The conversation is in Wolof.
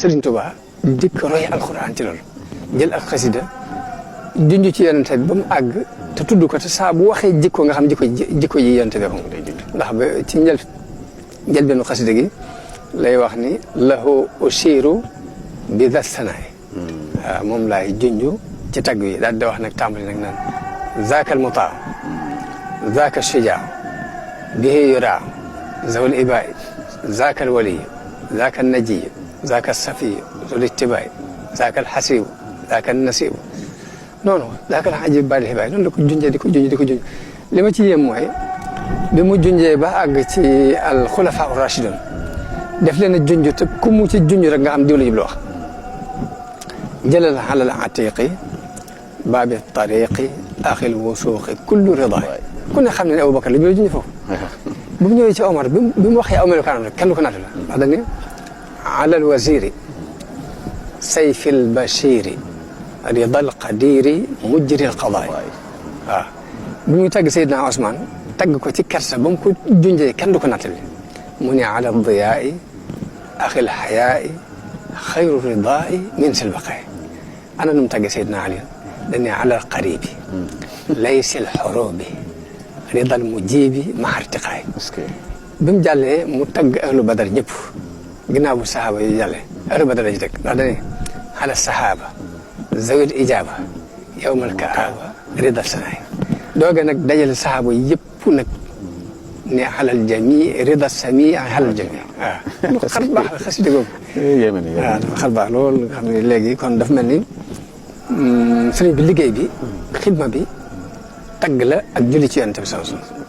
Sëriñ Tuubaa dikk roy alxuraan ci loolu jël ak xasida junj ci yonente bi ba mu àgg te tudd ko te saa bu waxee jikko nga xam jikko ji yonente bi moom ndax ba ci njëlbeenu xasida gi lay wax ni lahu ushiru bi da sanaay waaw moom laay junj ci tagg yi daal di wax nag tàmbali nag naan zaaka al mutaa zaaka shujaa bihi yura zawal ibaay zaaka al wali zaaka al najiy zaaka al safiy zul ittibaay zaaka al xasibu zaaka al nasibu noonu zaaka al ajib baal xibaay noonu la ko junjee di ko junj li ma ci yéem mooy bi mu junjee ba àgg ci al xulafa rachidun def leen a junj te ku mu ci junj rek nga xam diw la jublu wax jëlal alal atiqi baabi tariqi axil wusuqi kullu ridaay ku ne xam ne Aboubacar li bi la junj foofu bu mu ñëwee ci Omar bi mu waxee aw melokaanam rek kenn du ko natt la wax dañ ne alal waziri sayfil bashiri ridal qadiri mujril qadaay waaw bu ñuy tagg Seydina Ousmane tagg ko ci kersa ba mu ko junjee kenn du ko nattali mu ne ala diyaai axil xayaai xayru ridaai min sil baqaay ana nu mu tagg Seydina Ali dañ ne ala qaribi laysil xurubi ridal mujibi mahartiqaay bi mu jàllee mu tagg ahlu badar ñëpp ginnaaw bu sahaaba yu jàllee ahlu badar la ci teg ndax dañe ala sahaba zawil ijaba yowmal kaaba ridal sanaay dooga nag dajale sahaaba yëpp nag ne alal jami rida sami alal jami waaw lu xar baax la xasida googu waaw dafa xar baax loolu nga xam ne léegi kon dafa mel ni sëriñ bi liggéey bi xidma bi tagg la ak julli ci yonent bi sallallahu alayhi wasallam